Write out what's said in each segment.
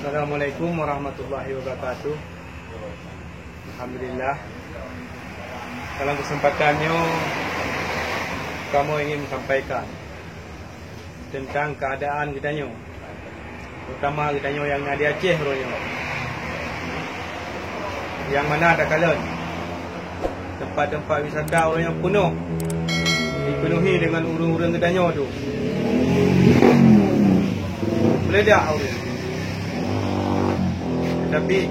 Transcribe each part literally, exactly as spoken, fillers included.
Assalamualaikum warahmatullahi wabarakatuh. Alhamdulillah. Dalam kesempatan nyoe, kamoe ingin sampaikan teuntang keuadaan geutanyoe, terutama geutanyoe nyang na di Aceh uroe nyoe. Nyang mana takalon, teumpat-teumpat wisata uroe nyoe peunoh, dipenuhi deungon ureuëng-ureuëng geutanyoe tu. Meuledak ureuëng. Tetapi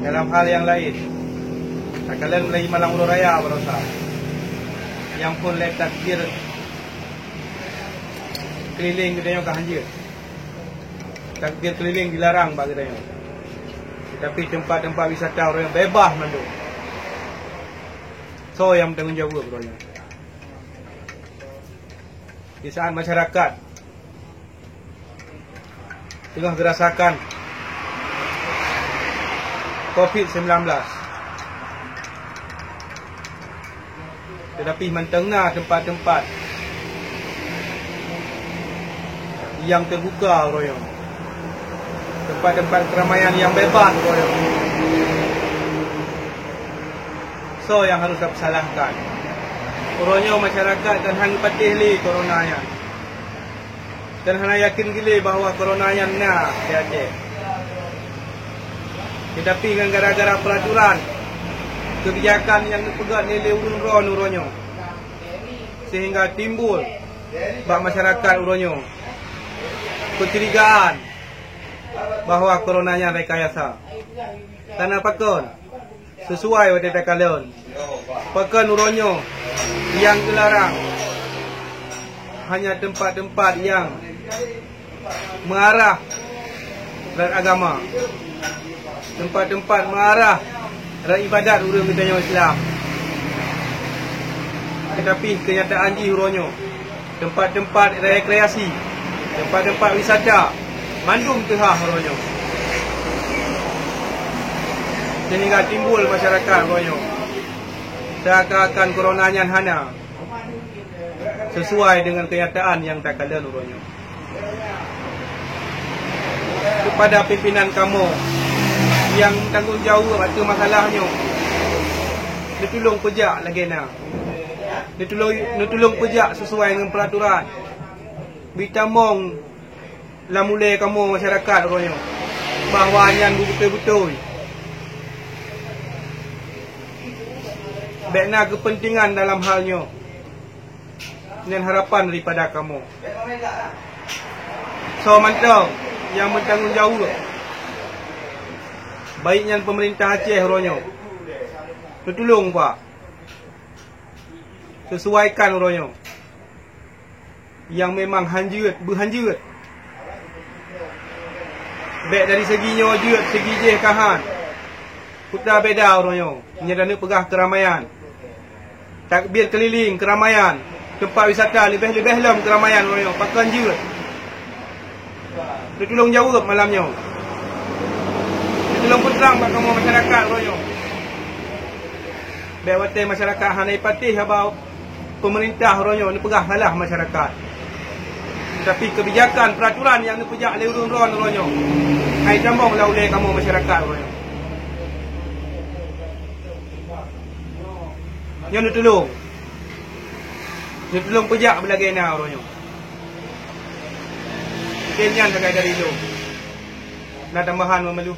dalam hal nyang laén, takalon mulai malam uroe raya barosa, nyang phon lé takbir keliling geutanyoe ka hanjeuet. Takbir keliling dilarang bak geutanyoe. Tetapi teumpat-teumpat wisata uroe nyoe bebas mandum. Soe nyang meutanggong jaweueb uroe nyoe? Di saat masyarakat teungoh geurasakan covid sembilan belas, tetapi mantong na teumpat-teumpat nyang teubuka uroe nyoe, teumpat-teumpat keuramaian nyang bebas uroe nyoe. Soe nyang harôh tapeusalahkan? Uroe nyoe masyarakat kan hana geupatéh lé corona nyan. Dan hana yakén geuh lé bahwa corona nyan na di Aceh. Tetapi ngon gara-gara peuraturan, keubijakan nyang neupeugét lé ureuëng droe uroe nyoe, sehingga timbul bak masyarakat uroe nyoe keucurigaan bahwa corona nyan rekayasa. Karena pakon? Sisuai watée takalon, pakon uroe nyoe nyang geularang hanya teumpat-teumpat nyang meuarah terhadap agama, teumpat-teumpat meuarah terhadap ibadat ureuëng geutanyoe Islam. Tetapi keunyataan jih uroe nyoe, teumpat-teumpat rekreasi, teumpat-teumpat wisata, mandum teuhah uroe nyoe. Sehingga timbul masyarakat uroe nyoe seakan-akan corona nyan hana, sisuai deungon keunyataan nyang takalon uroe nyoe. Keupada pimpinan kamoe nyang tanggong jaweueb ateueh masalah nyoe, neutulông peujak lagée na. Neutulông, neutulông peujak sisuai ngon peuraturan. Beutamong lam ulée kamoe masyarakat uroe nyoe bahwa nyan beubeutôi-beutôi. Bék na keupeuntengan dalam hal nyoe. Nyan harapan daripada kamoe. Soe mantong nyang meutanggong jaweueb, baik nyan peumeurintah Aceh uroe nyoe, neutulông, Pak. Sisuaikan uroe nyoe nyang memang hanjeuet, beuhanjeuet. Bék dari segi nyoe jeuet, segi jéh ka han. Peue beda uroe nyoe, nyan taneuk peugah keuramaian. Takbir keuliléng keuramaian, teumpat wisata leubeh-leubeh lom keuramaian uroe nyoe, pakon jeuet. Neutulông jaweueb malam nyoe. Neutulông peutrang bak kamoe masyarakat uroe nyoe. Bék watée masyarakat hana jipatéh haba peumeurintah uroe nyoe neupeugah salah masyarakat. Tapi keubijakan peuraturan nyang neupeujak lé ureuëng droe uroe nyoe, hai tamong lam ulée kamoe masyarakat uroe nyoe. Nyoe neutulông. Neutulông peujak beulagée na uroe nyoe. Mungken nyan sagai dari lôn. Na tambahan, Wan Malu?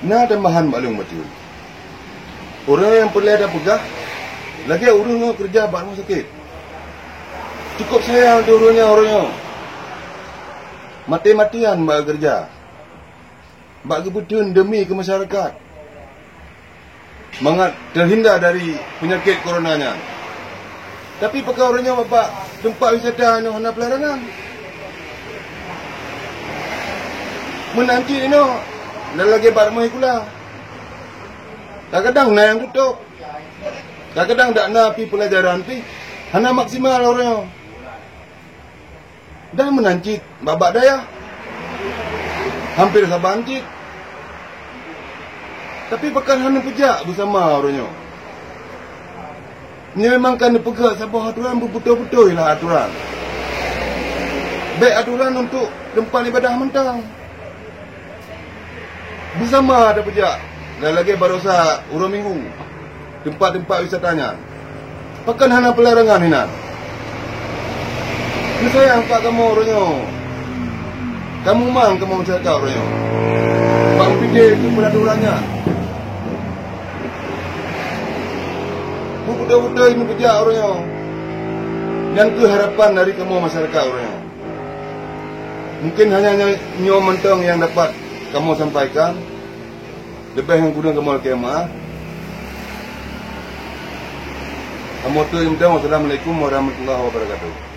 Na tambahan bak lôn bacut. Ureuëng nyang peureulée tapeugah, lagée ureuëng nyoe keureuja bak rumoh sakét. Cukôp sayang teuh ureuëng nyan uroe nyoe. Maté-matéan bak keureuja, bak geubeuteun deumi keu masyarakat, mangat teuhinda dari peunyakét corona nyan. Tapi pakon uroe nyoe bak teumpat wisata nyoe hana peularangan? Meunan cit inoe, na lagée bak rumoh sikula. Kadang-kadang na nyang tutôp. Kadang-kadang dak na pih peulajaran pih hana maksimal uroe nyoe. Dan meunan cit bak-bak dayah, hamper saban cit. Tapi pakon hana peujak beusama uroe nyoe? Nyoe memang ka neupeugah saboh atoran, beubeutôi-beutôi lah atoran. Bék atoran untuk teumpat ibadah mantong. Beusama tapeujak lagée baroesa uroe Minggu teumpat-teumpat wisata nyan. Pakon hana peularangan hinan? Meusayang pak kamoe uroe nyoe. Kamoe mang kamoe masyarakat uroe nyoe. Bak meupike keu peuraturan nyan. Beutôi-beutôi meukeujak uroe nyoe. Nyan kheueh harapan dari kamoe masyarakat uroe nyoe. Mungkin hanya nyoe mantong nyang dapat kamoe sampaikan. Leubeh ngon kureueng kamoe lakée meu'ah. Kamoe tutup mantong. Wassalamualaikum warahmatullahi wabarakatuh.